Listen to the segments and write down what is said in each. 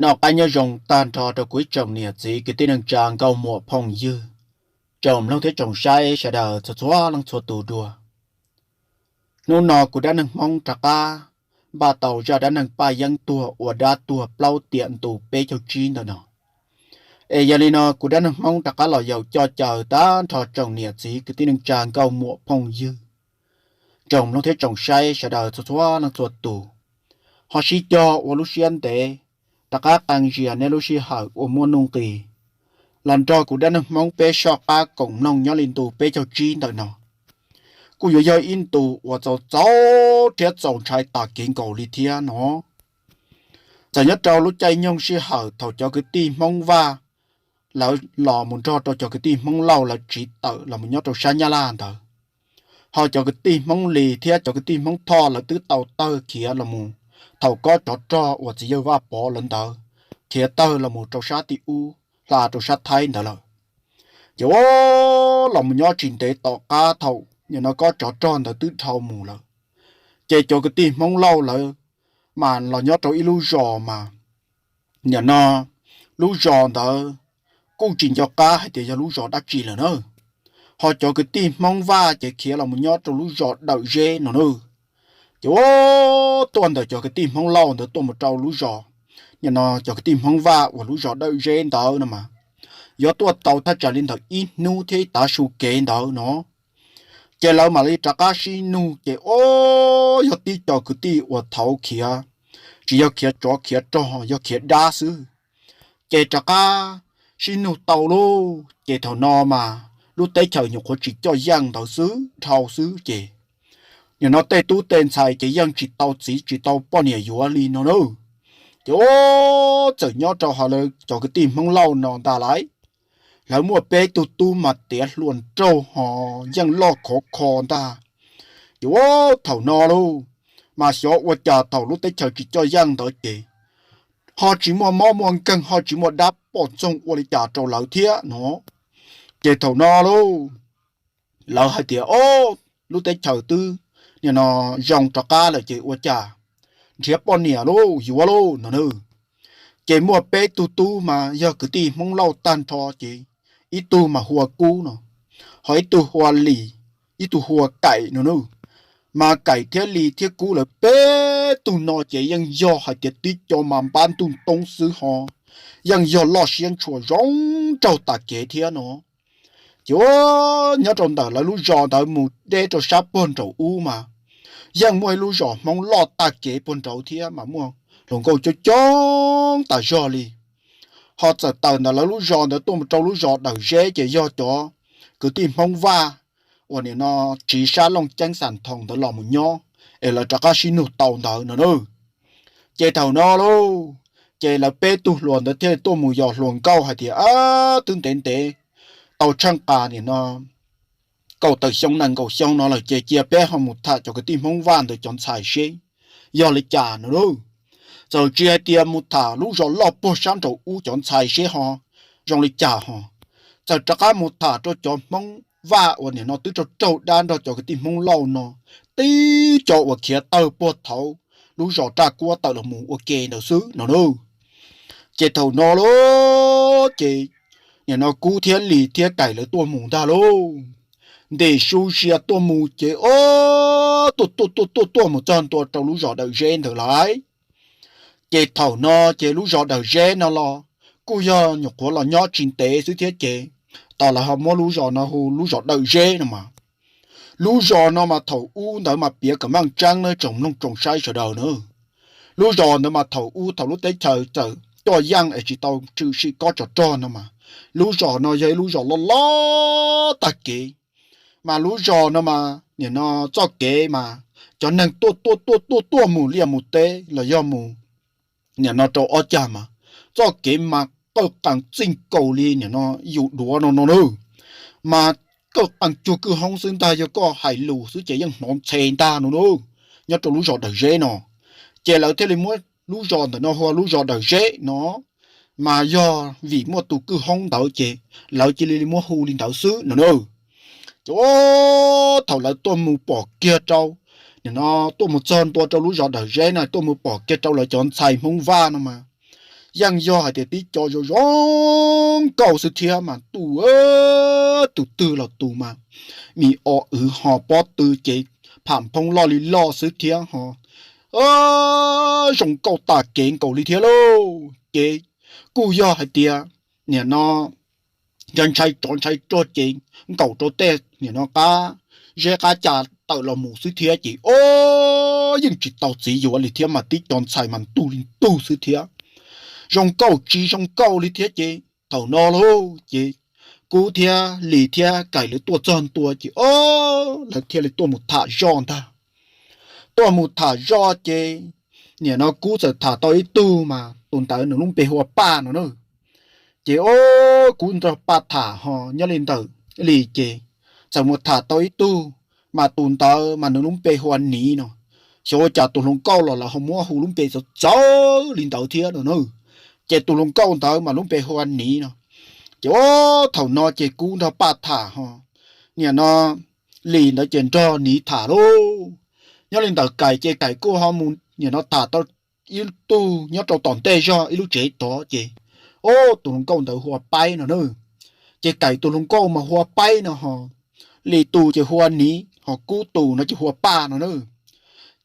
Noj qab nyob zoo tag nrho rau kuv ib tsoom niam txiv kwv tij neej tsa nkauj muam phooj ywg, tsoom mloog thiab tsoom saib sawv daws txhua txhua leej txhua tus dua. Hnub no kuv dab neeg Hmoob rov qab npaj tau zaj dab neeg Paj Yeeb tuag ua dab tuag plaub tiam ntu peb caug tsib ntawm no. Es yog li no kuv dab neeg Hmoob rov qab los yaum coj caw tag nrho tsoom niam txiv kwv tij neej tsa nkauj muam phooj ywg, tsoom mloog thiab tsoom saib sawv daws txhua txhua leej txhua tus, ho sib cog ua lub siab ntev rov qab qee zias nej lub sij hawm uas muaj nuj nqis los nrog kuv dab neeg Hmoob peb soj qab koom mloog nyob li ntu peb caug tsib ntawm no. Kuj yuav yog ib ntu uas txaus txaus rhiab txaus ntshai tas kev nkaus li thiab no. Txawm nyob rau lub caij nyoog sij hawm thaum cov kwv tij Hmoob Vaj lawv los mus nrog rau cov kwv tij Hmoob Lauj lawv tsiv tawm los mus nyob rau sab Nyab Laj ntawd, ho cov kwv tij Hmoob Lis thiab cov kwv tij Hmoob Thoj lawv twb tau tawg khiav los mus thaum kob tsov rog uas txiv yawg Vaj Pov lawv ntawd khiav tawg los mus rau sab tim ub hla rau sab Thaib ntawd lawm. Ces ua los mus nyob tsis ntev tom qab thaum nim no kob tsov rog ntawd twb dhau mus lawm, ces cov kwv tij Hmoob Lauj lawv mas los nyob rau ib lub zos mas nim no lub zos ntawd kuj tsis nco qab hais tias yog lub zos dab tsi lawm na. Ho cov kwv tij Hmoob Vaj ces khiav los mus nyob rau lub zos Dawm Zeb no na. Ces ua tuaj ntawm cov kwv tij Hmoob Lauj ntawd tuaj mus rau lub zos, nim no cov kwv tij Hmoob Vaj uas lub zos Dawm Zeb ntawd no mas yuav tuaj tau thaj tsam li ntawm ib hnub thiab ib tav su kev ntawd no. Ces lawv mam li rov qab sib nug ces o, yog tib co kwv tij uas thaud khiav, tsis yog khiav tsov khiav rog, yog khiav dab xwb. Ces rov qab sib nug tau lauj, ces thaum no mas lub teb chaws nyuam qhuav tsis coj yeej ntawd xwb dhau xwb ces nim no tej tub tej ntxhais ces yeej tsis tau txiv tsis tau poj niam yuav li no na. Ces o, txawm nyob rau hauv lawv cov kwv tij Hmoob Lauj no ntag lauj, lawv muaj peb tug tub mas tiav hluas nraug ho yeej loj khov kho ntag. Ces ua thaum no lauj, mas xyov ua cas thaum lub teb chaws tsis coj yeej ntawd ces ho tsis muaj mob muaj nkeeg, ho tsis muaj dab poj ntxoog ua li cas rau lawv thiab no. Ces thaum no lauj, lawv hais tias o, lub teb chaws twb nim no zoo rov qab lawm ces ua cas nrhiav poj niam lauj yuav lauj no na. Ces muaj peb tug tub mas yog kwv tij Hmoob Lauj tag nrho ces ib tug mas hu ua Kub no, ho ib tug hu ua Lis, ib tug hu ua Kaim no na. Mas Kaim thiab Lis thiab Kub lawv peb tug no ces yeej yog hais tias tib co mas npab ntuj toob xwb ho yeej yog loj siab ntshua zoo nraug tas kev thiab no. Ces ua nyob rau ntawm lawv lub zos ntawd mus deb rau sab puag nraum ub mas yeej muaj ib lub zos Hmoob loj tag kev puag nraud thiab mas muaj hluas nkauj coob coob tas zog li. Ho txawm tawm ntawm lawv lub zos ntawd tuaj mus rau lub zos Dawm Zeb ces yog cov kwv tij Hmoob Vaj uas nim no tsiv sab Looj Ceeb Xam Thoos ntawd los mus nyob, es lawv rov qab sib nug tau ntawd no na. Ces thaum no lauj, ces lawv peb tug hluas ntawd thiaj li tuaj mus yos hluas nkauj hais tias, twb ntev ntev tau tsheej qas nim no kaum tawm xyoo nees nkaum xyoo no lawm ces cia peb ho mus tham cov kwv tij Hmoob Vaj ntawd cov ntxhais seb yog li cas no lauj. Txawm tsis hais tias mus tham lub zos loj puag sab nraum ub cov ntxhais seb ho zoo li cas ho, txawm rov qab mus tham rau cov Hmoob Vaj uas nim no twb raug raug dab nrog cov kwv tij Hmoob Lauj no, tib co uas khiav tawg puag thaum lub zos Raj Kuab tawm los mus ua ke ntawd xwb no na. Ces thaum no lauj, ces nim no Kub thiab Lis thiab Kaim lawv tuaj mus ntag lauj. Ntim su sia tuaj mus ces o, tuaj tuaj tuaj tuaj tuaj mus txog ntua rau lub zos Dawm Zeb ntawd lauj. Ces thaum no ces lub zos Dawm Zeb no los kuj yog nyuam qhuav los nyob tsis ntev xwb thiab ces tos lawv ho muab lub zos no hu lub zos Dawm Zeb no mas. Lub zos no mas thaum ub ntawd mas piav kom meej tseeb na tsoom mloog tsoom saib sawv daws na. Lub zos ntawd mas thaum ub thaum lub teb chaws txawm coj yeej es tsis tau tshwm sim kob tsov rog no mas, lub zos no yog ib lub zos loj loj tag kev. Mas lub zos no mas nim no txoj kev mas cov neeg tuaj tuaj tuaj tuaj tuaj mus liaj mus teb los yog mus nim no rau ob cag mas txoj kev mas qawj qees txij nkaus li nim no yus duav no no na. Mas qawj qees cuag kwj hoob xwb ntag, yog koj hais lus xwb ces yeej hnov ntxhe ntag no na. Nyob rau lub zos Dawm Zeb no, ces lawv thiaj li muab lub zos ntawm no hu ua lub zos Dawm Zeb no. Mas yog vim muaj tus kwj hoob ntawd ces lawv cia li muab hu li ntawd xwb no na. Ces thaum lawv tuaj mus pom kiag rau, nim no tuaj mus txog ntua rau lub zos Dawm Zeb no tuaj mus pom kiag rau lawv cov ntxhais Hmoob Vaj no mas, yeej yog hais tias tib co zoo zoo nkauj xwb thiab mas tu, tus twg los tus mas mi o wv ho pob tw ces pham phoob loj li loj xwb thiab ho zoo nkauj tas kev nkaus li thiab lauj. Ces kuj yog hais tias nim no yog ntshai tsov ntshai rog ces nkaum rau tej nim no qab zeb qab ca tawm los mus xwb thiab ces o yeej tsis tau txiv yuav li thiab mas tib co ntxhais mas ntug li ntug xwb thiab, zoo nkauj tsis zoo nkauj li thiab ces thaum no lauj ces Kub thiab Lis thiab Kaim lawv tuaj txog ntua ces o lawv thiaj li tuaj mus tham zoj ntag. Tuaj mus tham zoj ces nim no Kub txawm tham tau ib tug mas tus ntawd nws lub npe hu ua Paj no na. Ces o Kub nrog Paj tham ho nyob li ntawm Lis ces txawm mus tham tau ib tug mas tus ntawd mas nws lub npe hu ua Niv no. Xyov ua cas tus hluas nkauj los lawv ho muab hu lub npe txawv txawv li ntawd thiab no na. Ces tus hluas nkauj ntawd mas lub npe hu ua Niv no. Ces o thaum no ces Kub nrog Paj tham ho nim no Lis ntawd ces nrog Niv tham lauj. Nyob li ntawm Kaim ces Kaim kuj ho mus nim no tham tau ib tug nyob rau tom ntej zog ib lub tsev tod ces o tus hluas nkauj ntawd hu ua Paib no na. Ces Kaim tus hluas nkauj mas hu ua Paib no ho, Lis tus ces hu ua Niv ho Kub tus no ces hu ua Paj no na.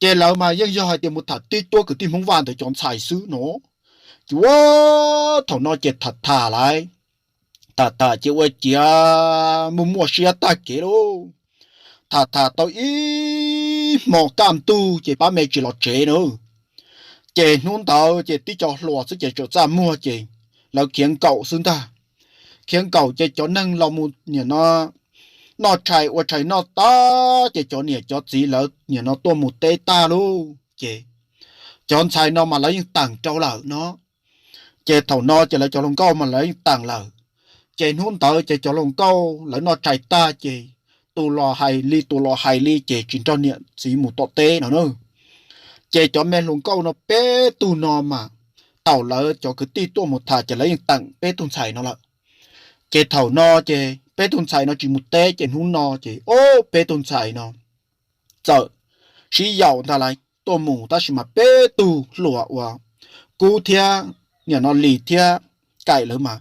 Ces lawv mas yeej yog hais tias mus tham tib cuab kwv tij Hmoob Vaj ntawd cov ntxhais xwb no. Ces ua thaum no ces tham tham lawm, tham tham ces ua ciav muaj muaj siab tag kev lauj. Tham tham tau ib hmo kaj ntug ces pab me tsis los tsev na. Ces hnub ntawd ces tib co hluas xwb ces tsaum txaj muag ces lawv khiav nkaum xwb ntag. Khiav nkaum ces cov neeg los mus nim no noj tshais ua tshais noj tag ces cov niam cov txiv lawv nim no tuaj mus teb tag lauj ces cov ntxhais no mas lawv yeej teem rau lawm no. Ces thaum no ces lawv cov hluas nkauj mas lawv yeej teem lawm. Ces hnub ntawd ces cov hluas nkauj lawv noj tshais tag ces tus los hais li tus los hais li ces tsis nrog niam txiv mus tom teb no na. Ces cov me hluas nkauj no peb tug no mas thaum lawv cov kwv tij tuaj mus tham ces lawv yeej teem peb tug ntxhais no lawm. Ces thaum no ces peb tug ntxhais no tsis mus teb ces hnub no ces o peb tug ntxhais no txawm sib yaum ntag lawm tuaj mus tab sis mas peb tug hluas uas Kub thiab nim no Lis thiab Kaim lawv mas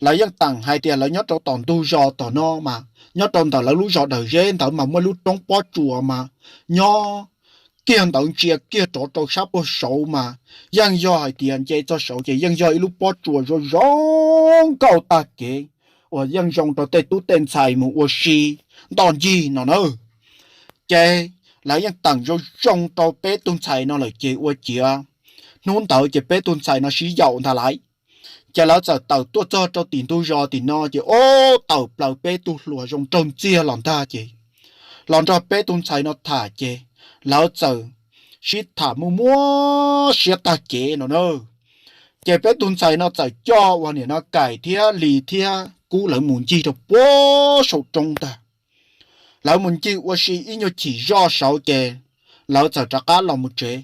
lawv yeej teem hais tias lawv nyob rau tom ntug zos tom no mas nyob rau ntawm lawv lub zos Dawm Zeb ntawd mas muaj ib lub roob pob tsuas mas nyob kiag ntawd ntsia kiag rov rau sab puag saud mas yeej yog hais tias nce txog saud ces yeej yog ib lub pob tsuas zoo zoo nkauj tag kev uas yeej zoo rau tej tub tej ntxhais mus ua si ntoj ncig no na. Ces lawv yeej teem zoo zoo rau peb tug ntxhais no lawm ces ua ciav hnub ntawd ces peb tug ntxhais no sib yaum ntag lawm. Ces lawv txawm tawm tuaj txog rau tim ntug zos tim no ces o tawm plaws peb tug hluas zoo nraug ntxiag los ntag ces los nrog peb tug ntxhais no tham ces lawv txawm sib tham muaj muaj siab tag kev no na. Ces peb tug ntxhais no txawm coj uas nim no Kaim thiab Lis thiab Kub lawv mus ncig rau puag saum roob ntag. Lawv mus ncig ua si ib nyuag chim zoj saud ces lawv txawm rov qab los mus tsev.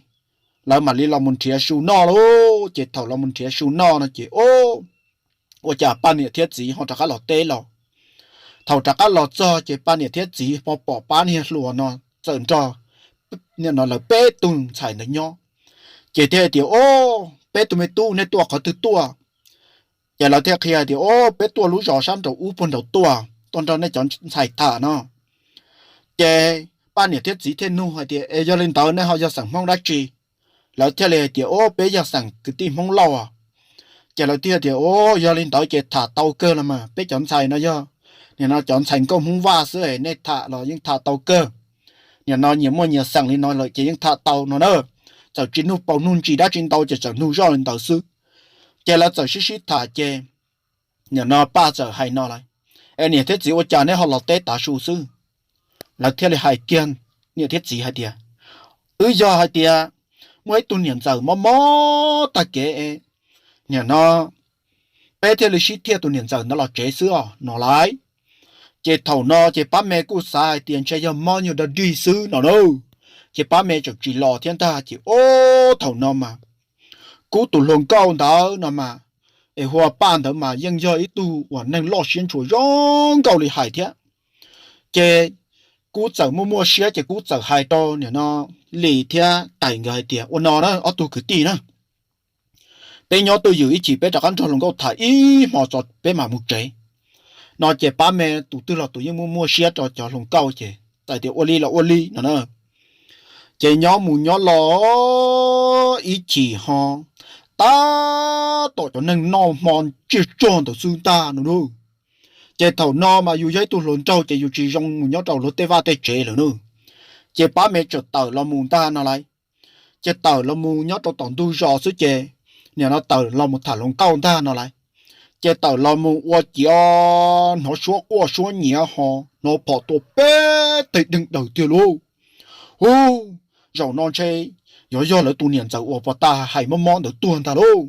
Lawv mam li los mus nrhiav su noj lauj. Ces thaum los mus nrhiav su noj no ces o ua cas pab niam thiab txiv ho rov qab los teb los. Thaum rov qab los txog ces pab niam thiab txiv ho pom pab niag hluas no txawm nrog nim no lawv peb tug ntxhais ntawd nyob. Ces thiaj hais tias o peb tug me tub nej tuaj qhov twg tuaj? Ces lawv thiaj qhia hais tias o peb tuaj lub zos sab nraum ub puag nraud tuaj tuaj nrog nej cov ntxhais tham no. Ces pab niam thiab txiv thiaj nug hais tias es yog li ntawd nej ho yog xeem Hmoob dab tsi? Lawv thiaj li hais tias o peb yog xeem kwv tij Hmoob Lauj. Ces lawv thiaj tias o yog li ntawd ces tham tau kawg los mas peb cov ntxhais no yog nim no cov ntxhais nkauj Hmoob Vaj xwb nej tham los yeej tham tau kawg. Nim no nyias muaj nyias xeem li no lawm ces yeej tham tau no na. Txawm tsis nug paus nug ntsis dab tsi ntau ces txawm nug zoj li ntawd xwb. Ces lawv txawm sib sib tham ces nim no Paj txawm hais no lawm, es niam thiab txiv ua cas neb ho los teb tav su xwb? Lawv thiaj li hais kiag niam thiab txiv hais tias wb yog hais tias muaj ib tug niam ntxawm mob mob tag kev, nim no peb thiaj li sib thiaj tus niam ntxawm ntawd los tsev xwb os no lauj. Ces thaum no ces pab me kuj xav hais tias ntshe yog mob nyuag dog dig xwb no na. Ces pab me tseem tsis los thiab ntag ces o thaum no mas Kub tus hluas nkauj ntawd no mas es hu ua Paj ntawd mas yeej yog ib tug uas neeg loj siab ntshua zoo nkauj li hais thiab. Ces Kub txawm muaj muaj siab ces Kub txawm hais rau nim no Lis thiab Tais nkawd hais tias ua no na ob tug kwv tij na, peb nyob twj ywm ib chim peb rov qab nrog hluas nkauj tham ib hmo tso peb mam mus tsev. No ces pab me tus twg los tus yeej muaj muaj siab rau cov hluas nkauj ces txawm tias ua li los ua li no na. Ces nyob mus nyob los ib chim ho tab tom cov neeg noj hmo tsiaj tsog ntawd xwb ntag no nawb. Ces thaum no mas yus yog ib tug hluas nraug ces yus tsis zoo mus nyob rau luag tej vaj tej tsev lawm nawb. Ces pab me txawm tawm los mus ntag no lauj. Ces tawm los mus nyob rau tom ntug zos xwb ces nim no tawm los mus tham hluas nkauj ntag no lauj. Ces tawm los mus ua ciav hnov suab quaj suab nyiav ho hnov phom tua peb teg deeg daws tiag lauj. Hu, zaum no ntshe yuav yog lawv tus niam ntxawm uas pos tas hais mob mob ntawd tuag ntag lauj.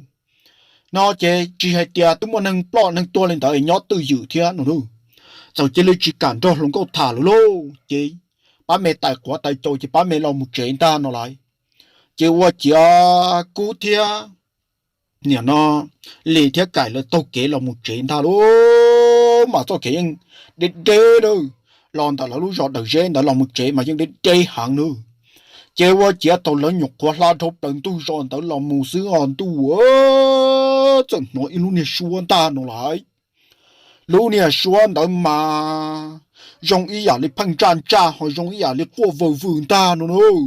No ces tsis hais tias twb muaj neeg ploj neeg tuag li ntawd nyob twj ywm thiab no nawb. Txawm cia li tsis kam nrog hluas nkauj tham lawm lauj ces pab me tais quav tais cau ces pab me los mus tsev ntag no lauj. Ces ua ciav kub thiab nim no Lis thiab Kaim lawv taug kev los mus tsev ntag lauj. Mas txoj kev yeej deb deb lawm, los ntawm lawv lub zos Dawm Zeb ntawd los mus tsev mas yeej deb deb heev nawb. Ces ua ciav thaum lawv nyuam qhuav hla dhau plaws ntug zos ntawd los mus xwb os ntuj, txawm hnov ib lub niag suab ntag no lauj. Lub niag suab ntawd mas zoo ib yam li pheej ntsaj ntsaj ho zoo ib yam li quaj vwm vwm ntag no nawb.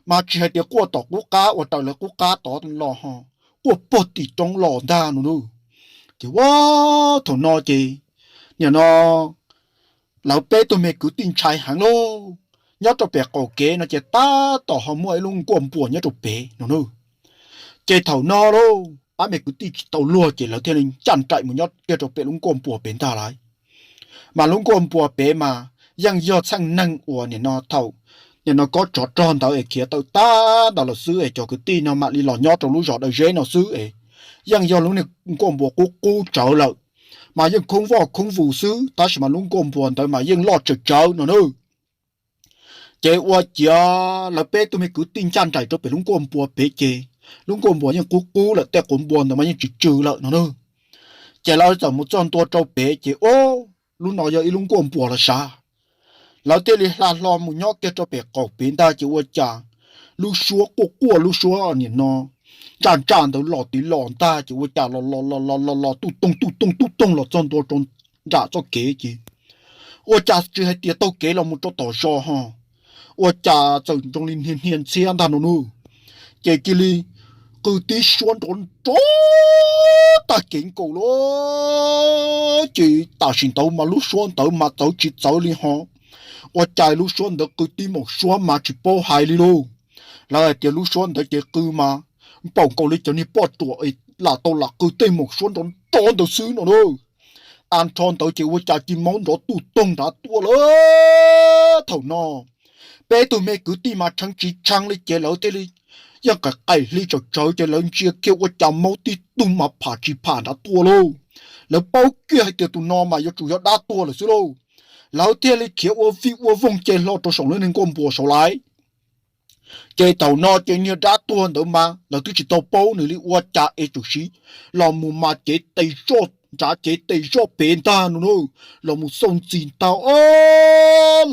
Mas tsis hais tias quaj tom qub qab uas raws lawv qub qab tod los ho quaj pog tim roob los ntag no nawb. Ces ua thaum no ces nim no lawv peb tug me kwv tij ntshai heev lauj. Nyob rau pem qaum kev no ces tab tom ho muaj ib lub nkuaj npuas nyob rau pem no nawb. Ces thaum no lauj pab me kwv tij tsis tau luag ces lawv thiaj li ncaj nraim mus nyob kiag rau pem lub nkuaj npuas pem ntag lauj. Mas lub nkuaj npuas pem mas yeej yog txheej neeg uas nim no thaum nim no kob tsov rog ntawd es khiav tawm tag ntawd lawm xwb es cov kwv tij no mam li los nyob rau lub zos Dawm Zeb no xwb es yeej yog lub niag nkuaj npuas qub qub tsawv lawm. Mas yeej khoob voj khoob vus xwb tab sis mas lub nkuaj npuas ntawd mas yeej loj tsawv tsawv no nawb. Ces ua ciav lawv peb tug me kwv tij ncaj nraim rau pem lub nkuaj npuas pem ces lub nkuaj npuas yeej qub qub lawm, tej quav npua ntawd mas yeej tsis tsw lawm no nawb. Ces lawv txawm mus txog ntua rau pem ces o, lub no yog ib lub nkuaj npuas los sav. Lawv thiaj li hla hlo mus nyob kiag rau pem qaum pem ntag ces ua cas lub suab quaj quaj lub suab nim no ntsaj ntsaj ntawd los tiv los ntag ces ua cas los los los los los los tuj toog tuj toog tuj toog los txog ntua rau nram txoj kev ces ua cas tsis hais tias taug kev los mus rau tom zos ho ua cas txawm nroo li hnia hnia ntxhiab ntag no nawb. Ces cia li qw tib suab nrov nrov tag kev nkaus lauj. Ces tam sim ntawd mas lub suab ntawd mas txawv tsis txawv li ho ua cas lub suab ntawd qw tib maum suab mas tsis paub hais li lauj. Lawv hais tias lub suab ntawd ces qw mas npaum nkaus li cov niag poj ruam es lam tau lam qw tej maum suab nrov nrov ntawd xwb no nawb. Tag nrho ntawd ces ua cas ci maub nrov tuj toog nrad tuaj lawm. Thaum no peb tug me kwv tij mas tshee tsis tshee li ces lawv thiaj li yeej qaim qaim hli tsawm tsawv ces lawv ntsia kiag ua cas maub tib tug mas pham tsis pham nrad tuaj lauj. Lawv paub kiag hais tias tus no mas yuav tsum yog dab tuag lawm xwb lauj. Lawv thiaj li khiav ua vij ua voog ces hlo rau saum lub niag nkuaj npuas saud lauj. Ces thaum no ces niag dab tuag ntawd mas lawv twb tsis tau paub nws li ua cas es tsum siv los mus mas cev tes zoj nrad cev tes zoj pem ntag no nawb. Los mus xauj ntxis ntag o,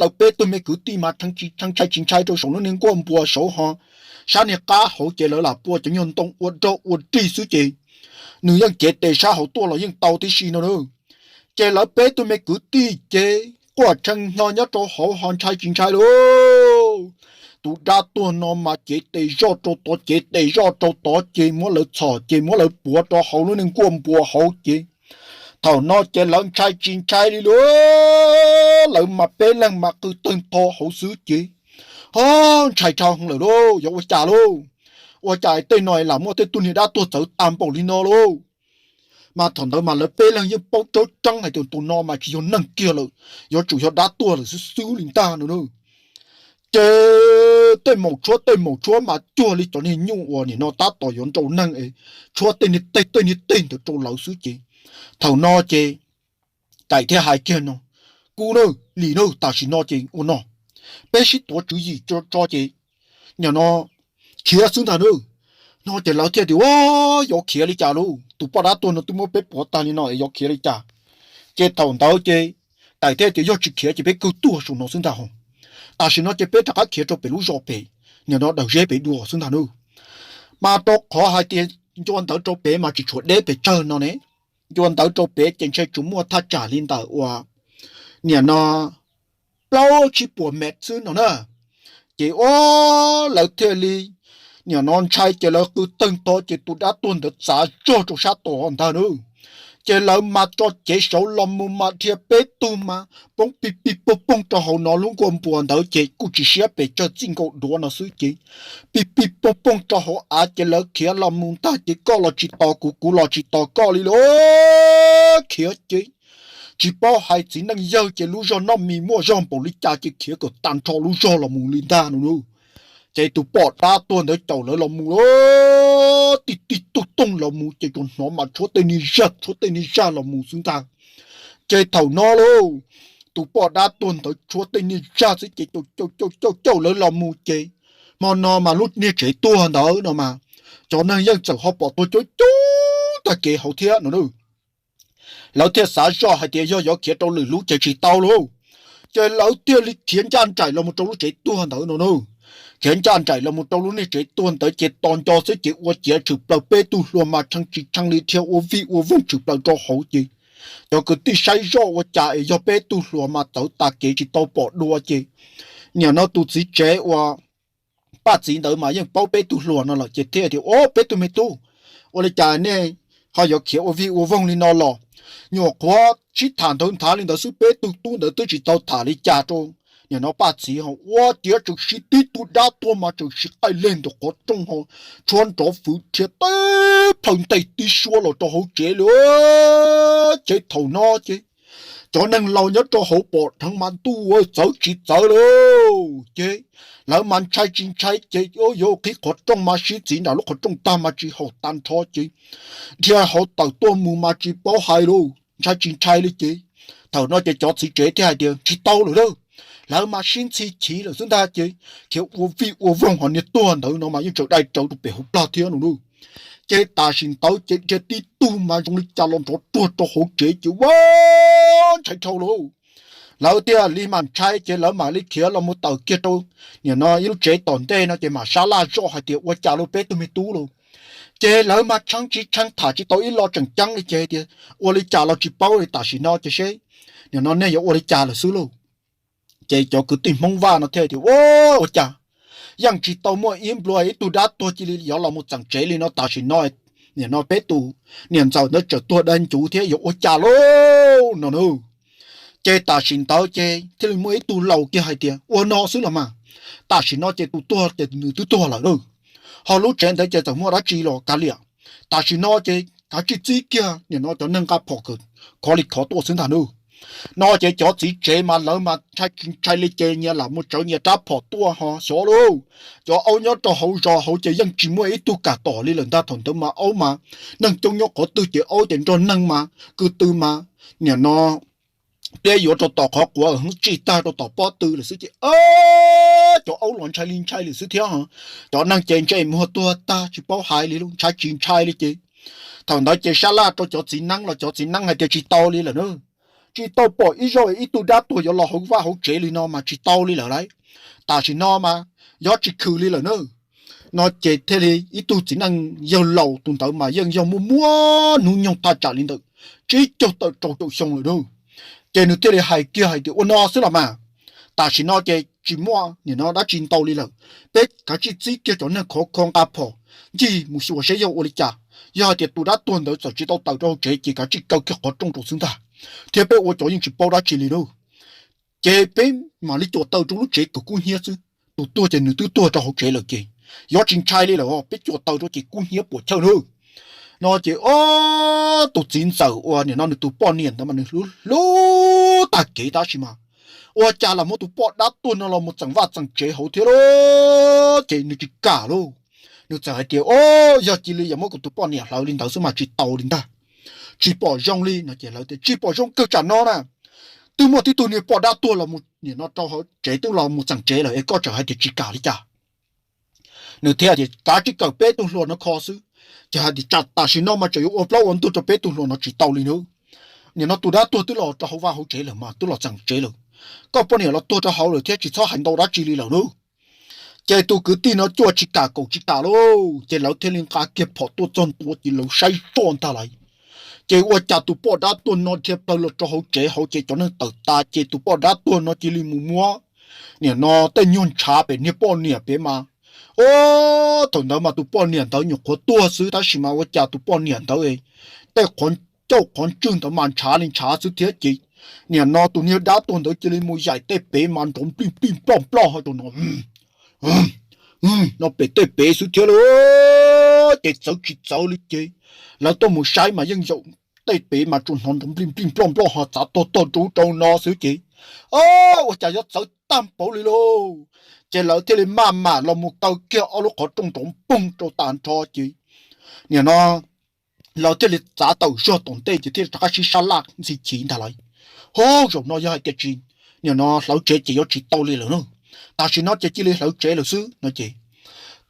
lawv peb tug me kwv tij mas tshee tsis tshee ntshai tsis ntshai rau saum lub niag nkuaj npuas saud ho sab niag qab hauv ces lawv lam pua cov nyuag ntoo ua rog ua rig xwb ces nws yeej cev tes sab hauv tuaj los yeej tau tib si no nawb. Ces lawv peb tug me kwv tij ces quaj tshee hnyo nyob rau hauv ho ntshai tsis ntshai lauj. Tus dab tuag no mas cev tes zoj rau tod cev tes zoj rau tod ces muab lawv txhom ces muab lawv puav rau hauv lub niag nkuaj npuas hauv ces thaum no ces lawv ntshai tsis ntshai li lauj. Lawv mas peb leeg mas qw tawg npho hauv xwb ces ho ntshai dhau heev lawm lauj, yuav ua cas lauj. Ua cas tej no lam muaj tej tug niag dab tuag txawv tag npaum li no lauj. Mas thaum ntawd mas lawv peb leeg yeej paub tseeb tseeb hais tias tus no mas tsis yog neeg kiag lawm, yuav tsum yog dab tuag lawm xwb xwb li ntag no nawb. Ces tej maum tshuab tej maum tshuab mas cuag li cov niag nyuj uas nim no tab tom yuav nrau neeg es tshuab tej niag teg tej niag teg ntawd rau lawv xwb ces thaum no ces Kaim thiaj hais kiag no, Kuv na, Lis na, tam sim no ces ua no, peb sib tuav tswv yim tso ces nim no khiav xwb ntag nawb. No ces lawv thiaj tias, Yuav khiav li cas lauj? Tus poj dab tuag no twb muab peb puav tag li no es yuav khiav li cas? Ces thaum ntawd ces Kaim thiaj tias, Yog tsis khiav ces peb kawg tuag saum no xwb ntag ho. Tam sim no ces peb rov qab khiav rau pem lub zos pem, nim no Dawm Zeb pem dua xwb ntag nawb. Mas rau qhov hais tias ncua ntawv rau pem mas tsis tshuav deb pes tsawg no ne. Ncua ntawv rau pem ces ntshe tsuas muaj thaj tsam li ntawm uas, niam no, plaub tsib puas mev xwb no na. Ces ua, lawv thiaj li, niam no, ntshai ces lawv qw tawg ntho ces tus dab tuag ntawd txav zog rau sab tod ntag na. Ces lawv mas tso cev saud los mus mas dhia peb tug mas poob pig pig poog poog rau hauv no lub nkuaj npua ntawd ces kuj tsis siab pes tsawg, txij nkaus duav no xwb ces pig pig poog poog rau hauv av ces lawv khiav los mus ntag ces koj los tsis tos kuv, kuv los tsis tos koj li lauj. Khiav ces tsis paub hais txiv neej yawg ces lub zog noj mis muaj zog npaum li cas ces khiav kom tag nrho lub zog los mus li ntag no lauj. Ces tus poj dab tuag ntawd caum lawv los mus lauj, tib tib tug toog los mus ces tsuas hnov mas tshuab tej niag zaj tshuab tej niag zaj los mus xwb ntag. Ces thaum no lauj, tus poj dab tuag ntawd tshuab tej niag zaj xwb ces caum caum caum caum lawv los mus ces hmo no mas lub niag tsev tuag ntawd no mas cov neeg yeej txawm ho pom tuag coob coob tag kev hauv thiab no lauj. Lawv thiaj xav zoj hais tias yog yuav khiav rau lwm lub ces tsis tau lauj. Ces lawv thiaj li khiav ncaj nraim los mus rau lub tsev tuag ntawd no na. Khiav ncaj nraim los mus rau lub niag tsev tuag ntawd ces tos nco xwb ces ua ciav tshwm plaws peb tug hluas mas tshee tsis tshee li dhia ua vij ua voog tshwm plaws rau hauv ces cov kwv tij saib zoj ua cas es yog peb tug hluas mas txawv tas kev tsis tau pom dua ces niam no tus txiv tsev uas Paj Txiv ntawd mas yeej paub peb tug hluas no lawm ces thiaj tias, Au, peb tug me tub, ua li cas nej ho yuav khiav ua vij ua voog li no los? Nyuam qhuav sib tham nthawv nthav li ntawd xwb, peb tug tub ntawd twb tsis tau tham li cas rau niam no Paj Txiv ho ua ciav tseem siv tib tug dab tuag mas tseem siv qaij leg ntawm qhov rooj ho tshuab nrov fwv dhia teb plhaw ntes tib suab los rau hauv tsev li. Ces thaum no ces cov neeg laus nyob rau hauv pom dheev mas ntuj, txawv tsis txawv lauj. Ces lawv mas ntshai tsis ntshai ces yuav qhib qhov rooj mas sib txiv nram lub qhov rooj tag mas tsis haum tag nrho ces dhia hauv tawm tuaj mus mas tsis paub hais lauj, ntshai tsis ntshai li ces thaum no ces cov txiv tsev thiaj hais tias, Tsis tau lawm lauj. Lawv mas sib ntxhi chiv lawm xwb ntag ces khiav ua vij ua voog ho niag tuag ntawd no mas yeej tseem dai rawv rau pem hauv plag thiab no lauj. Ces tam sim ntawd ces dhia tib tug mas zoo li cas los nrov ruag rau hauv tsev ces ua ntshai dhau lauj. Lawv thiaj li mam ntshai ces lawv mam li khiav los mus tawm kiag rau niam no ib lub tsev tom ntej no ces mam sab laj zoj hais tias, Ua cas lauj peb tug me tub lauj? Ces lawv mas tshee tsis tshee tham tsis tau ib lo tseem ceeb li ces tias, Ua li cas los tsis paub li, tam sim no ces seb niam no nej yuav ua li cas lawm xwb lauj. Ces cov kwv tij Hmoob Vaj no thiaj tias, Ua, ua cas yeej tsis tau muaj ib nplua ib tug dab tuag cia li yuav los mus txeem tsev li no, tam sim no niam no peb tus niam ntxawm ntawd tseem tuag dai ncuv thiab, yuav ua cas lauj no na. Ces tam sim ntawd ces thiaj li muaj ib tug laus kiag hais tias, Ua no xwb los mas, tam sim no ces tus tuag ces nws twb tuag lawm lauj, ho lub tsev ntawd ces txawm muaj dab tsi los kav liam, tam sim no ces kav tsij txib kiag niam no cov neeg nqa phom khov li khov tuaj xwb ntag nawb. No ces cov txiv tsev mas lawv mas ntshai tsis ntshai li ces nyias lam mus tsawv nyias rab phom tuaj ho xyov lauj. Cov aub nyob rau hauv zos hauv ces yeej tsis muaj ib tug kam tom li lawm ntag. Thaum ntawd mas aub mas neeg coob nyob qhov twg ces aub ces nrog neeg mas kwv tw mas niam no pliab yuav rau tom qhov quav, hwv tsij tag rau tom pob tw lawm xwb ces cov aub los ntshai li ntshai lawm xwb thiab. Cov neeg ces ntsej muag tuag tag tsis paub hais li lauj, ntshai tsis ntshai li ces thaum ntawd ces sab laj rau cov txiv neeb los cov txiv neeb hais tias, Tsis tau li lawm na, tsis tau pom ib zaug ib tug dab tuag yuav los hauv vaj hauv tsev li no mas tsis tau li lawm lauj. Tam sim no mas yog tsis khwm li lawm na. No ces thiaj li ib tug txiv neej yawg laus tus ntawd mas yeej yog muaj muaj hnub nyoog thaj tsam li ntawm tsib caug tawm rau caum xyoo lawm lauj. Ces nws thiaj li hais kiag hais tias, Ua no xwb los mas, tam sim no ces tsis muaj niam no dab tsi ntau li lawm, peb kav tsij txib kiag cov neeg khov kho nqa phom ncig mus xyuas seb yog ua li cas. Yog hais tias tus dab tuag ntawd txawm tsis tau tawm rau hauv tsev ces kav tsij kaw kiag qhov rooj rau xwb ntag, thiab peb ua cov yeej tsis paub dab tsi li lauj. Ces peb mam li cuam taws rau lub tsev kom kub hnyiab xwb, tus tuag ces nws twb tuag rau hauv tsev lawm ces yog tsis ntshai li lawm, peb cuam taws rau ces kub hnyiab puas chawj lauj. No ces ob tug txiv ntxawm uas niam no nws tus poj niam ntawd mas nws hlub hlub tag kev tab sis mas ua cas los muab tus poj dab tuag no los mus txeem vaj txeem tsev hauv thiab lauj, ces nws tsis kam lauj. Nws txawm hais tias, Au, yog cia li yuav muab kuv tus poj niam hlawv li ntawd xwb mas tsis tau li ntag, tsis pom zoo li no ces lawv tias, Tsis pom zoo kawg tsam no na, twb muaj tib tug niag poj dab tuag los mus niam no rau hauv tsev twb los mus txeem tsev lawm es koj tseem hais tias tsis kam li cas? Nws thiaj tias, Kav tsij kawm peb tug hluas no kho xwb. Ces hais tias, Tam sim no mas tseem yuav ua plaub ua ntug rau peb tug hluas no tsis tau li nawb. Niam no tus dab tuag twb los rau hauv vaj hauv tsev lawm mas twb los txeem tsev lawm, koj poj niam los tuag rau hauv lawm thiab tsis txhob hais ntau dab tsi li lawm nawb. Ces tus kwv tij no cuaj tsis kam kaum tsis kam lauj, ces lawv thiaj li nqa kiag phom tuaj txog ntua ces lawv saib zoj ntag lauj. Ces ua cas tus poj dab tuag no dhia plaws los rau hauv tsev hauv ces cov neeg tawm tas ces tus poj dab tuag no cia li mus muab, nim no tej nyuag ntshav pem niag poj niam pem mas, o, thaum ntawd mas tus poj niam ntawd nyuam qhuav tuag xwb tab sis mas ua cas tus poj niam ntawd tej qhov ncauj qhov ntswg ntawd mas ntshav li ntshav xwb thiab ces, nim no tus niag dab tuag ntawd cia li mus yaim tej pem mas nrov nplij nplij nploj nploj ho rau no no pem tej pem xwb thiab lauj. Ces txawv tsis txawv li ces lawv tuaj mus saib mas yeej yaum tej pem mas tsuas hnov nrov nplij nplij nploj nploj ho txav tog tog rau ub rau no xwb ces, o, ua cas yuav txawv tag npaum li lauj. Ces lawv thiaj li maj mam los mus kaw kiag ob lub qhov rooj nrov poog rau tas nrho ces, nim no lawv thiaj li txav tawm zog tom ntej ces thiaj li rov qab sib sab laj ntxhi chiv ntag lauj. Ho zaum no yog hais tias tsis, nim no hlawv tsev ces yuav tsis tau li lawm na. Tam sim no ces cia li hlawv tsev lawm xwb no ces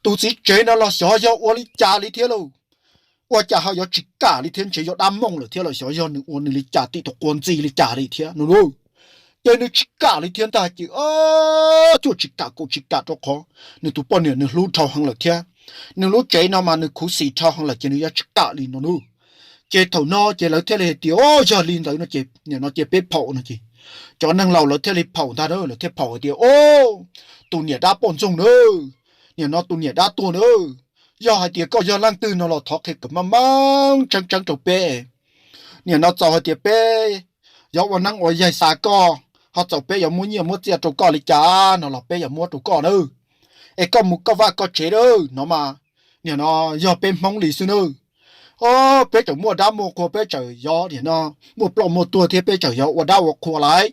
tus txiv tsev no los xyov yog ua li cas li thiab lauj. Ua cas ho yuav tsis kam li thiab, ntshe yog dab mooj lawm thiab los xyov yog nws ua nws li cas tim tus quas ntxi li cas li thiab no lauj. Ces nws tsis kam li thiab ntag ces, o, cuaj tsis kam kaum tsis kam rau qhov nws tus poj niam nws hlub dhau heev lawm thiab. Nws lub tsev no mas nws khuv xim dhau heev lawm ces nws yuav tsis kam li no lauj. Ces thaum no ces lawv thiaj li hais tias, o, yog li ntawd no ces nim no ces peb phaum no ces cov neeg laus lawv thiaj li phaum ntag na, lawv thiaj phaum hais tias, o, tus niam dab poj ntxoog na, nim no tus niam dab tuag na, yog hais tias koj yog leej twg no los thov qhia kom maj mam tseeb tseeb rau peb. Nim no txaus hais tias peb yuav ua neeb ua yaig xa koj, ho txaus peb yuav muab nyiaj muab txiaj rau koj li cas no los peb yuav muab rau koj nawb. Es koj mus koj vaj koj tsev nawb no mas, nim no yog peb Hmoob li xwb nawb. O, peb tseem muaj dab muaj qhua, peb tseem yuav nim no muaj ploj muaj tuag thiab peb tseem yuav ua dab ua qhua lauj.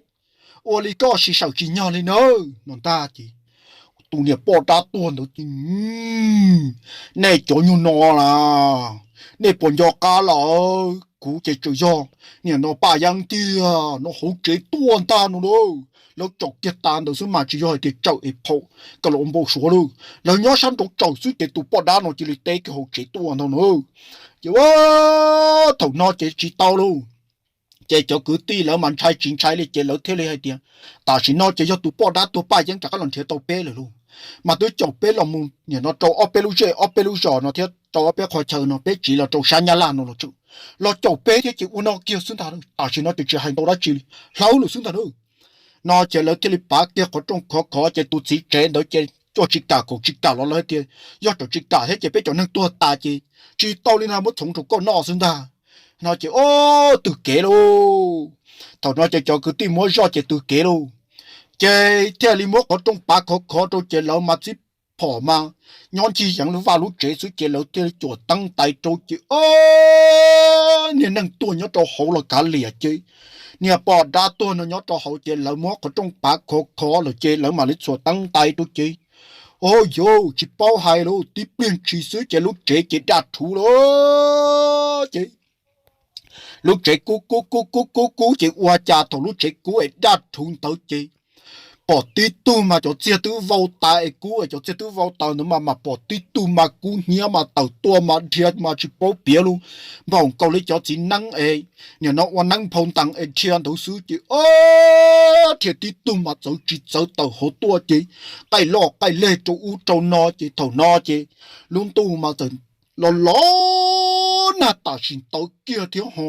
Ua li koj sib sawm tsis nyog li nawb no ntag ces tus niam poj dab tuag ntawd ces, nej cov nyuag no las, nej puas nco qab lawm, kuv ces tseem yog nim no Paj Yeeb tiag no, hauv tsev tuaj ntag no lauj. Lawv tsaum kiag tas ntawd xwb mas tsis yog hais tias tsaum es phaum kom los npau suav lauj, lawv nyob sab nraud tsaum xwb ces tus poj dab no cia li teb kiag hauv tsev tuaj ntag no. Ces thaum no ces tsis tau lauj. Ces cov kwv tij lawv mas ntshai tsis ntshai li ces lawv thiaj li hais tias, tam sim no ces yog tus poj dab tuag Paj Yeeb rov qab los nrhiav tau peb lawm lauj, mas twb caum peb los mus nim no rau ob peb lub zej ob peb lub zos no thiab rau ob peb qhov chaw no, peb tsiv los rau sab Nyab Laj no los tseem los caum peb thiab ces ua no kiag xwb ntag. Tam sim no ces tsis hais ntau dab tsi li, hlawv lawm xwb ntag na. No ces lawv thiaj li pav kiag qhov rooj khov khov ces tus txiv tsev ntawd ces cuaj tsis kam kaum tsis kam los lawv tias, yog tsis kam thiab ces peb cov neeg tuag tas ces tsis tau li no, muab txhoov rau koj noj xwb ntag. No ces o, tws kev lauj. Thaum no ces cov kwv tij muab zoj ces tws kev lauj. Ces thiaj li muab qhov rooj pav khov khov rau ces lawv mas txib phom mas nyob ncig yeev lub vaj lub tsev xwb ces lawv thiaj li cuam teeb tais rau ces o, niag neeg tuag nyob rau hauv los kav liam ces niag poj dab tuag no nyob rau hauv ces lawv muab qhov rooj pav khov khov lawm ces lawv mam li txhuam teeb tais rau ces, o, yus tsis paub hais lauj, tib pliag ntshis xwb ces lub tsev ces daj rhuv lawm ces lub tsev kub kub kub kub kub kub ces ua cas thaum lub tsev kub es daj rhuv ntawd ces pom tib tug mas cov txiag twb vau tas es kub es cov txiag twb vau tas ntawd mas mas pom tib tug mas kub hnyiab mas tawm tuaj mas dhia mas tsis paub piav lub npaum nkaus li cov txiv neeb es nim no ua neeb nphau ntees es dhia ntawd xwb ces o, dhia tib tug mas txawv tsis txawv tawm hauv tuaj ces qaij loj qaij leg rau ub rau no ces thaum no ces lub ntuj mas txawm los los nag tam sim ntawd kiag thiab ho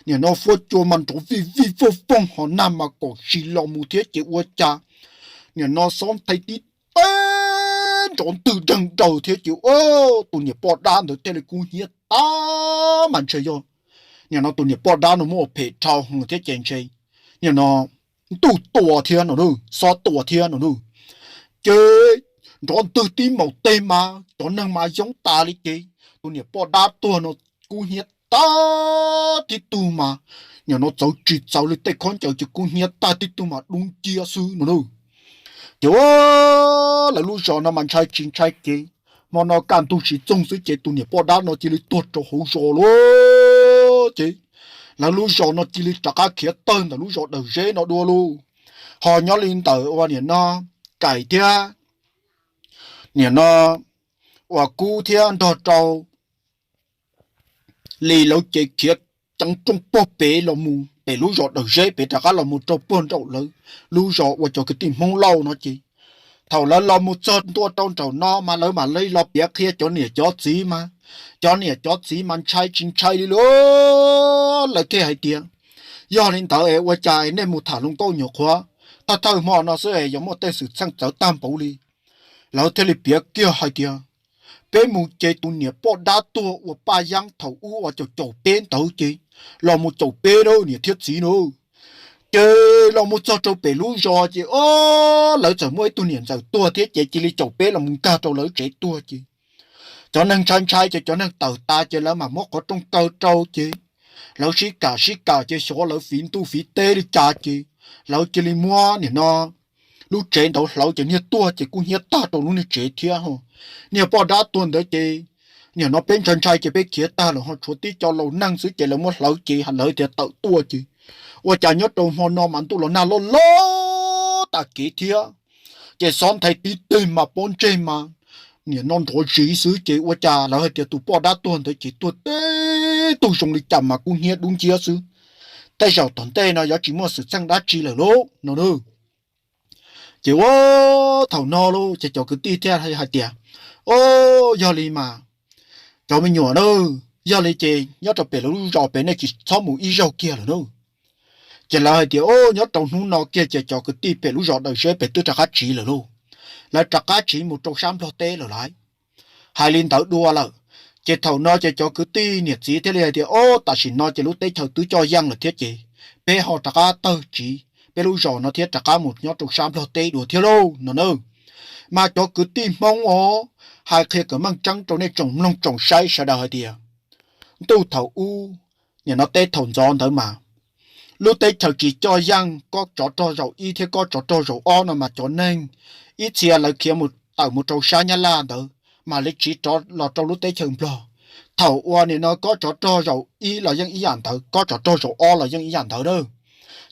nim no fuab cua mas nrov vij vij voog voog ho nag mas kom tsis los mus thiab ces ua cas nim no xob nthe tib teb nrov ntwg deeg daws thiab ces tus niam poj dab ntawd thiaj li kub hnyiab tag mas ntshe yog nim no tus niam poj dab no muab ua phem dhau heev thiab ces ntshe nim no ntuj tua thiab no, xob tua thiab no. Ces nrov ntwg tib maum teg mas cov neeg mas yoob tas li ces tus niam poj dab tuag no kub hnyiab tag tib tug mas nim no txawv tsis txawv li tej khaub ncaws ces kub hnyiab tag tib tug mas dub nciab xwb no. Ces lawv lub zos no mas ntshai tsis ntshai ces hmo no kaj ntug tsis txoog xwb ces tus niam poj dab no cia li tuag rau hauv zos lauj. Ces lawv lub zos no cia li rov qab khiav tawg ntawm lub zos Dawm Zeb no dua lauj. Ho nyob li ntawm ua nim no Kaim thiab nim no ua Kub thiab nrog rau Lis lawv ces khiav ceev rooj puag pem los mus pem lub zos Dawm Zeb pem rov qab los mus rau puag nraum lawv lub zos ua cov kwv tij Hmoob Lauj no ces Thaum lawv los mus txog ntua rau nraum no mas lawv mam li los piav qhia cov niam cov txiv mas, cov niam cov txiv mas ntshai tsis ntshai li lauj. Lawv thiaj hais tias, yog li ntawd es ua cas es nej mus tham hluas nkauj nyuam qhuav thawj thawj hmo no xwb es yuav muaj tej xwm txheej txawv tag npaum li. Lawv thiaj li piav kiag hais tias, peb mus ces tus niam poj dab tuag uas Paj Yeeb thaum ub uas caum caum peb ntawd ces los mus caum peb na niam thiab txiv na. Ces los mus txog rau pem lub zos ces o, lawv txawm muaj ib tug niam ntxawm tuag thiab ces cia li caum peb los mus nkag rau lawv tsev tuag ces cov neeg ntshai ntshai ces cov neeg tawm tas ces lawv mam muab qhov rooj kaw rau ces lawv sib kam sib kam ces xyov lawv fiv ntuj fiv teb li cas ces lawv cia li muab nim no lub tsev ntawd hlawv ces niag tuag ces kuj hnyiab tag rau lub niag tsev thiab. Niag poj dab tuag ntawd ces nim no peb ntshai ntshai ces peb khiav tag lawm ho tshuav tib co laus neeg xwb ces lawv muab hlawv ces lawv tias tawm tuaj ces ua cas nyob rau hmo no mas ntuj los nag loj loj tas kev thiab ces xob nthav tib teg mas pob ntseg mas nim no nrov zis xwb ces ua cas lawv hais tias tus poj dab tuag ntawd ces tuag teb tug zoo li cas mas kub hnyiab dub nciab xwb. Tej zaum tom ntej no yuav tsis muaj xwm txheej dab tsi lawm lauj no. Ces ua thaum no lauj ces cov kwv tij thiaj hais tias, o, yog li mas cov me nyuam na, yog li ces nyob rau pem lub zos pem nej tsis txhob mus ib zaug kiag lawm na. Ces lawv hais tias, o, nyob rau hnub no kiag ces cov kwv tij pem lub zos Dawm Zeb pem twb rov qab tsiv lawm lauj. Lawv rov qab tsiv mus rau sab Nplog teb lawm lauj. Hais li ntawd dua lawm, ces thaum no ces cov kwv tij niam txiv thiaj li hais tias, o, tam sim no ces lub teb chaws twb coj yeej lawm thiab ces peb ho rov qab tawg tsiv peb lub zos no thiab rov qab mus nyob rau sab Nplog teb dua thiab lauj no na. Mas cov kwv tij Hmoob os, hais qhia kom meej tseeb rau nej tsoom mloog tsoom saib sawv daws hais tias, ntuj thaum ub, nim no teb thaum ntxov ntawd mas lub teb chaws tsis coj yeej, kob tsov rog zaum ib thiab kob tsov rog zaum ob no mas cov neeg ib txhia lawv khiav mus tawm mus rau sab Nyab Laj ntawd mam li tsiv rov los rau lub teb chaws Nplog. Thaum uas nim no kob tsov rog zaum ib los yeej ib yam ntawd, kob tsov rog zaum ob los yeej ib yam ntawd na.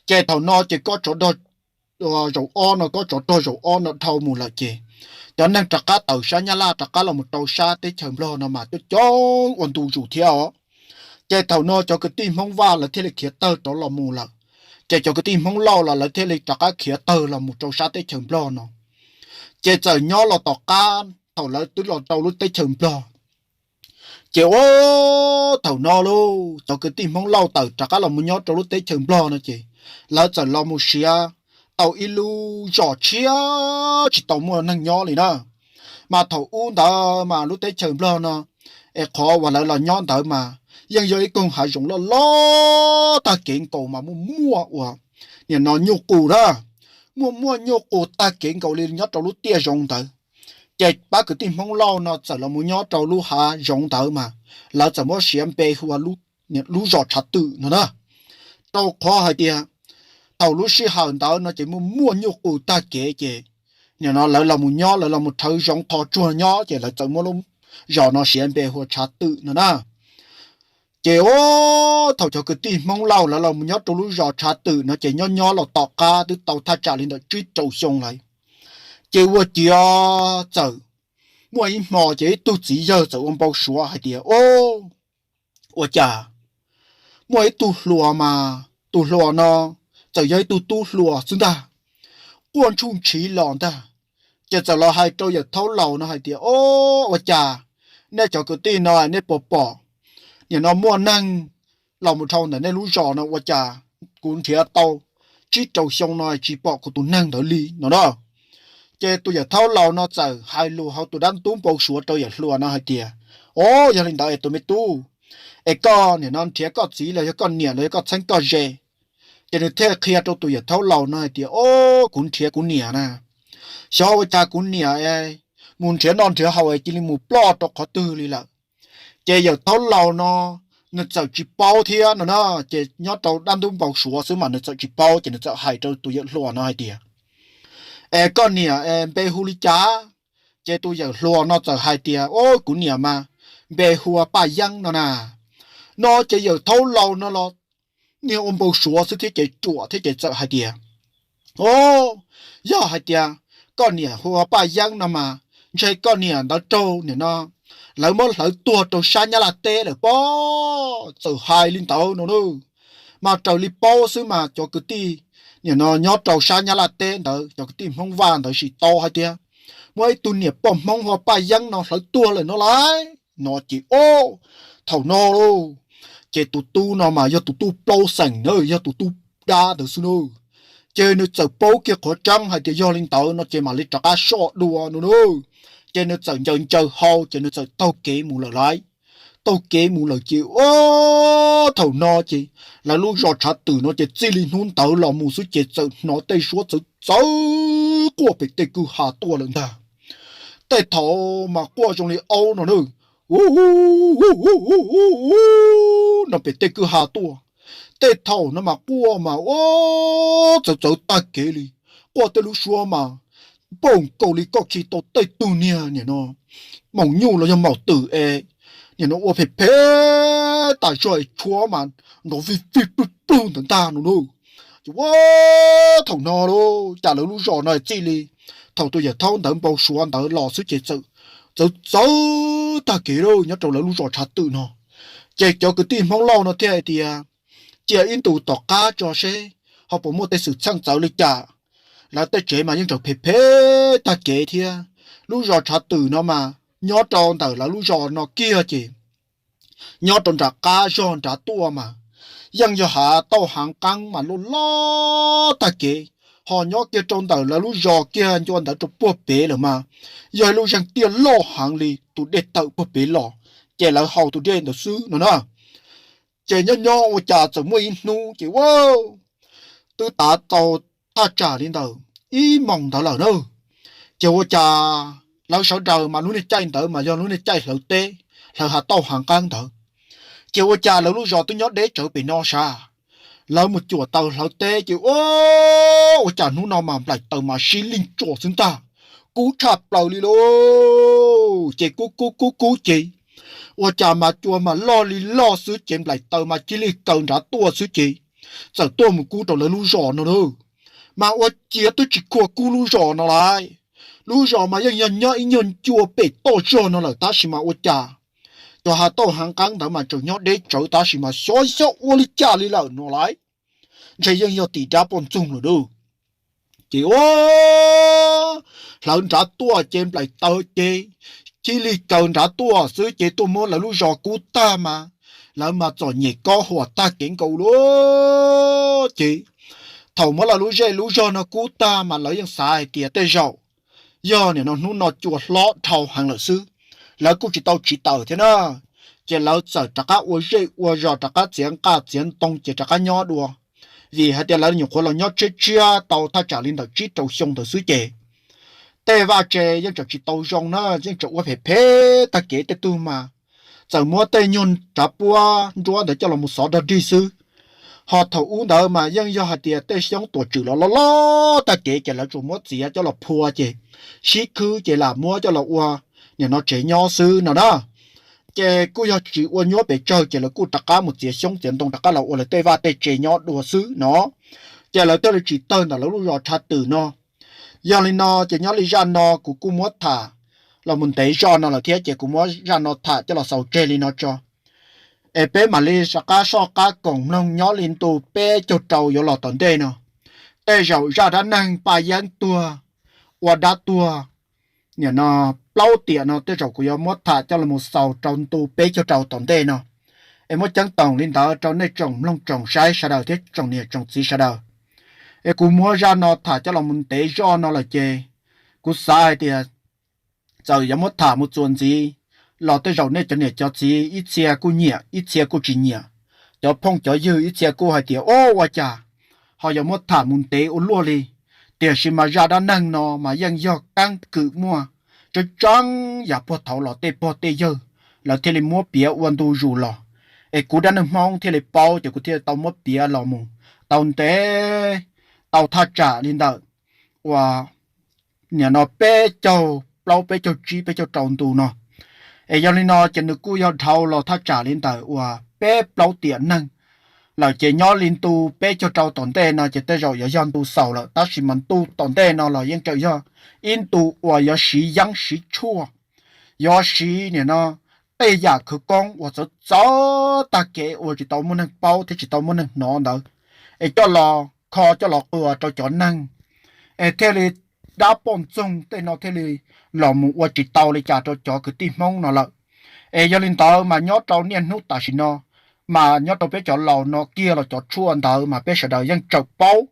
Ces thaum no ces kob tsov rog zaum ob no, kob tsov rog zaum ob no dhau mus lawm ces cov neeg rov qab tawm sab Nyab Laj rov qab los mus rau sab teb chaws Nplog no mas coob coob ua ntu zus thiab os. Ces thaum no cov kwv tij Hmoob Vaj lawv thiaj li khiav tawg rov los mus lawm. Ces cov kwv tij Hmoob Lauj los lawv thiaj li rov qab khiav tawg los mus rau sab teb chaws Nplog no. Ces txawm nyob los tom qab thaum lawv twb los rau lub teb chaws Nplog. Ces ua thaum no lauj, cov kwv tij Hmoob Lauj tawm rov qab los mus nyob rau lub teb chaws Nplog no ces lawv txawm los mus siav tau ib lub zos tshiab tsis tau muaj neeg nyob li na. Mas thaum ub ntawd mas lub teb chaws Nplog no es qhov uas lawv los nyob ntawd mas yeej yog ib koog hav zoov loj loj tag kev nkaus mas muaj muaj uas nim no nyuj qus na, muaj muaj nyuj qus tag kev nkaus li nyob rau lub tiaj zoov ntawd. Ces pab kwv tij Hmoob Lauj no txawm los mus nyob rau lub hav zoov ntawd mas lawv txawm muab siav npe hu ua lub zos Tshav Twm no na. Rau qhov hais tias thaum lub sij hawm ntawd no ces muaj muaj nyuj qus tag kev ces nim no lawv los mus nyob, lawv los mus rhawv zoov qhov tsuag nyob ces lawv txawm muab lub zos no siav npe hu ua Tshav Twm no na. Ces ua thaum cov kwv tij Hmoob Lauj lawv los mus nyob rau lub zos Tshav Twm no ces nyob nyob los tom qab twb tau thaj tsam li ntawm tsib rau xyoo lawm. Ces ua ciav txawm muaj ib hmo ces ib tug txiv yawg txawm ua npau suav hais tias, o, ua cas muaj ib tug hluas mas tus hluas no txawm yog ib tug tub hluas xwb ntag, quaj ntshuj ntshiv los ntag. Ces txawm los hais rau yawm thaub laus no hais tias, o, ua cas nej cov kwv tij no nej puas pom, nim no muaj neeg los mus dhau ntawm nej lub zos no ua cas kuv nrhiav tau tsib rau xyoo no tsis pom kuv tus neeg ntawd li no na. Ces tus yawm thaub laus no txawm hais lus hauv tus dab ntub npau suav rau yawm hluas no hais tias, o, yog li ntawd es tus me tub, es koj nim no nrhiav koj txiv los yog koj niam los yog koj txheeb koj ze? Ces nws thiaj qhia rau tus yawm thaub laus no hais tias, o, kuv nrhiav kuv niam na, xyov ua cas kuv niam mus nrhiav noj nrhiav haus es cia li mus ploj rau qhov twg li lawm. Ces yawm thaub laus no nws txawm tsis paub thiab no na, ces nyob rau dab ntub npau suav xwb mas nws txawm tsis paub ces nws txawm hais rau tus yawm hluas no hais tias, es koj niam es npe hu li cas? Ces tus yawm hluas no txawm hais tias, o, kuv niam mas npe hu ua Paj Yeeb no na. No ces yawm thaub laus no los niag ua npau suav xwb thiab ces ruam thiab ces txawm hais tias, o, yog hais tias koj niam hu ua Paj Yeeb no mas ntshe koj niam ntawd raug nim no lawv muab hlawv tuag rau sab Nyab Laj teb lawm pob. Txawm hais li ntawd no na, mas raws li paub xwb mas cov kwv tij nim no nyob rau sab Nyab Laj teb ntawd cov kwv tij Hmoob Vaj ntawd tsis tau hais tias muab ib tug niam poj Hmoob ho Paj Yeeb no hlawv tuag lawm no lauj no ces ob, thaum no lauj, ces tus tub no mas yog tus tub plaub xeem na, yog tus tub dab ntawd xwb na. Ces nws txawm paub kiag qhov tseeb hais tias yog li ntawd no ces mam li rov qab soj dua no na. Ces nws txawm ncaws ncaws hau ces nws txawm taug kev mus lawm lauj. Taug kev mus lawm ces ob, thaum no ces lawv lub zos Tshav Twm no ces txij li hnub ntawd los mus xwb ces txawm hnov tej suab txawv txawv quaj pem tej kwj ha tuaj lawm ntag. Tej thaum mas quaj zoo li aub no na, u, no pem tej kwj ha tuaj. Tej thaum no mas quaj mas ua txawv txawv tag kev li, quaj tej lub suab mas npaum nkaus li koj khi tau tej tug niag nim no maum nyuj los yog maum twm es nim no ua phem phem tas zog es tshuab mas nrov vij vij plug plug ntawd ntag no na. Ces ua thaum no lauj, cas lawv lub zos no txij li thaum tus yawm thaub ntawd npau suav ntawd los xwb ces txawm txawv txawv tag kev lawm nyob rau lawv lub zos Tshav Twm no. Ces cov kwv tij Hmoob Lauj no thiaj hais tias cia ib ntus tom qab tso seb ho puas muaj tej xwm txheej txawv li cas. Lawv tej tsev mas yeej tseem phem phem tag kev thiab. Lub zos Tshav Twm no mas nyob rau ntawm lawv lub zos no kiag ces nyob rau nram qab zog nrad tuaj mas yeej yog hav tauj hav qeeb mas loj loj tag kev. Ho nyob kiag rau ntawm lawv lub zos kiag ncua ntawd rau puag pem lawm mas yog ib lub zeeg tiaj loj heev li, tus dej tawm puag pem los ces lawv haus tus dej ntawd xwb no na. Ces nyob nyob ua cas txawm muaj ib hnub ces ua twb tav tau thaj tsam li ntawm ib moos ntawd lawm na. Ces ua cas lawv sawv daws mas lub niag caij ntawd mas yog lub niag caij hlawv teb, hlawv hav tauj hav qeeb ntawd. Ces ua cas lawv lub zos twb nyob deb tsawv pem no sav, lawv mus cuam taws hlawv teb ces ua, ua cas hnub no mas nplaim taws mas sib lij tsua xwb ntag, kub tshaj plaws li lauj. Ces kub kub kub kub ces ua cas mas cua mas loj li loj xwb ces nplaim taws mas cia li kaw nrad tuaj xwb ces txawm tuaj mus kub rau lawv lub zos no lauj. Mas ua ciav twb tsis khuam kub lub zos no lauj. Lub zos mas yeej yog nyob ib nyuag ncua pem toj zog no lawm tab sis mas ua cas cov hav tauj hav qeeb ntawd mas tseem nyob deb tsawv tab sis mas xyov yog ua li cas li lawm no lauj. Ntshe yeej yog tim dab poj ntxoog lawm lauj. Ces ua hlawv nrad tuaj ces nplaim taws ces cia li kaw nrad tuaj xwb ces tuaj muab lawv lub zos kub tag mas lawv mas txom nyem kob huam tag kev nkaus lauj. Ces thaum muab lawv lub zej lub zog no kub tag mas lawv yeej xav hais tias tej zaum yog nim no hnub no cua hlob dhau heev lawm xwb, lawv kuj tsis tau tsiv taws thiab na. Ces lawv txawm rov qab ua zej ua zos rov qab txiav nqaj txiav ntoo ces rov qab nyob dua, vim hais tias lawv nyuam qhuav los nyob tshiab tshiab tau thaj tsam li ntawm tsib rau xyoo ntawd xwb ces tej vaj tse yeej tseem tsis tau zoo na, yeej tseem ua phem phem tag kev tej tug mas txawm muab tej nyuag tsav puab nruab ntawd coj los mus xov dog dig xwb. Ho thaum ub ntawd mas yeej yog hais tias tej xyoob tuam tswm los loj loj tag kev ces lawv tsuas muab txiav coj los phua ces sib khwb ces lam muab coj los ua nim no tsev nyob xwb no na. Ces kuj yog tsis ua nyuab pes tsawg ces lawv kuj rov qab mus txiav xyoob txiav ntoo rov qab los ua lawv tej vaj tej tse nyob dua xwb no. Ces lawv thiaj li tsis tawg ntawm lawv lub zos Tshav Twm no. Yog li no ces nyob li zaj no kuv kuj muab tham los mus ntev zoj no lawm thiab ces kuv muab zaj no tham coj los xaus tseg li no tso. Es peb mam li rov qab soj qab koom mloog nyob li ntu peb caug rau yuav los tom ntej no. Tej zaum zaj dab neeg Paj Yeeb tuag, ua dab tuag, nim no plaub tiam no tej zaum kuv yuav muab tham coj los mus xaus rau ntu peb caug rau tom ntej no. Es muab ceeb toom li ntawd rau nej tsoom mloog tsoom saib sawv daws thiab tsoom niam tsoom txiv sawv daws. Es kuv muab zaj no tham coj los mus ntev zoj no lawm ces kuv xav hais tias txawm yuav muab tham mus txuas ntxiv los tej zaum nej cov niam cov txiv ib txhia kuj nyiam ib txhia kuj tsis nyiam. Cov phooj cov ywg ib txhia kuj hais tias o ua cas ho yuav muab tham mus ntev ua luaj li. Tiam sis mas zaj dab neeg no mas yeej yog keeb kwm muaj tseeb tseeb yam puag thaud los tej pog tej yawg lawv thiaj li muab piav ua ntu zus los, es kuv dab neeg Hmoob thiaj li paub ces kuv thiaj tau muab piav los mus tau ntev, tau thaj tsam li ntawm uas nim no peb caug plaub peb caug tsib peb caug rau ntu no. Es yog li no ces nws kuj yog dhau los thaj tsam li ntawm uas peb plaub tiam neeg lawm ces nyob li ntu peb caug rau tom ntej no ces tej zaum yuav yog ntu xaus lawm tab sis mas ntu tom ntej no los yeej tseem yog ib ntu uas yuav siv yeeb siv tshuaj, yuav siv nim no tej yam khawv koob uas txawv txawv tag kev uas tsis tau muaj neeg paub thiab tsis tau muaj neeg hnov ntawd, es coj los kho coj los qhuas rau cov neeg, es thiaj li dab poj ntxoog tej no thiaj li los mus ua tsis tau li cas rau cov kwv tij Hmoob no lawm. Es yog li ntawd mas nyob rau niaj hnub tam sim no, mas nyob rau peb cov laus no kiag los cov tshuaj ntawd mas peb sawv daws yeej tsawm paub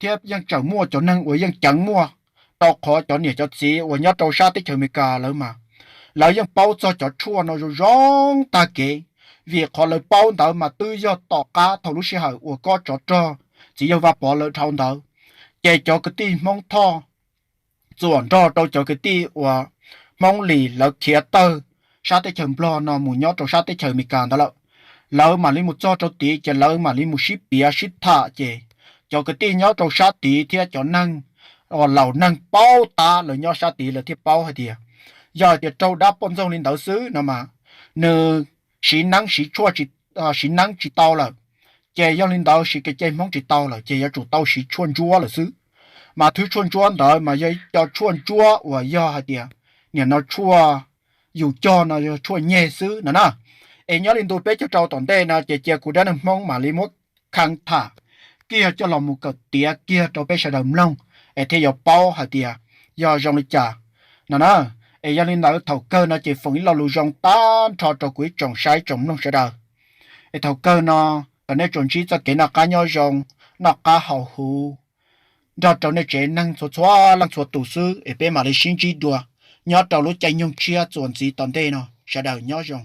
thiab yeej tsawm muaj cov neeg uas yeej ceev muaj, rau qhov cov niam cov txiv uas nyob rau sab teb chaws Amelikas lawv mas lawv yeej paub txog cov tshuaj no zoo zoo tag kev, vim qhov lawv paub ntawd mas twb yog tom qab thaum lub sij hawm uas kob tsov rog txiv yawg Vaj Pov lawv dhau ntawd, ces cov kwv tij Hmoob Thoj txuam nrog rau cov kwv tij uas Hmoob Lis lawv khiav tawg sab teb chaws Nplog no mus nyob rau sab teb chaws Amelikas ntawd lawm, lawv mam li mus txog rau tid ces lawv mam li mus sib piav sib tham ces cov kwv tij nyob rau sab tid thiab cov neeg uas laus neeg paub tab lawv nyob sab tid lawv thiaj paub hais tias yog hais tias raug dab poj ntxoog li ntawd xwb no mas nws siv neeb siv tshuaj, siv neeb tsis tau lawm, ces yog li ntawd siv kev cai Hmoob tsis tau lawm ces yuav tsum tau siv tshuaj ntsuab lawm xwb. Mas thwb tshuaj ntsuab ntawd mas yog ib co tshuaj ntsuab uas yog hais tias nim no tshuaj yus cog no yog tshuaj nyeg xwb no na. Es nyob li ntu peb caug rau tom ntej no ces cia kuv dab neeg Hmoob mam li muab khee tham kiag coj los mus kawm tiav kiag rau peb sawv daws mloog, es thiaj yuav paub hais tias yog zoo li cas no na. Es yog li ntawd thaum kawg no ces foom ib lo lus zoo tag nrho rau kuv ib tsoom saib tsoom mloog sawv daws. Es thaum kawg no kom nej tsuas ntsib txoj kev noj qab nyob zoo, noj qab haus huv nrog rau nej tsev neeg txhua txhua leej txhua tus xwb, es peb mam li sib ntsib dua nyob rau lub caij nyoog tshiab txuas ntxiv tom ntej no. Sawv daws nyob zoo.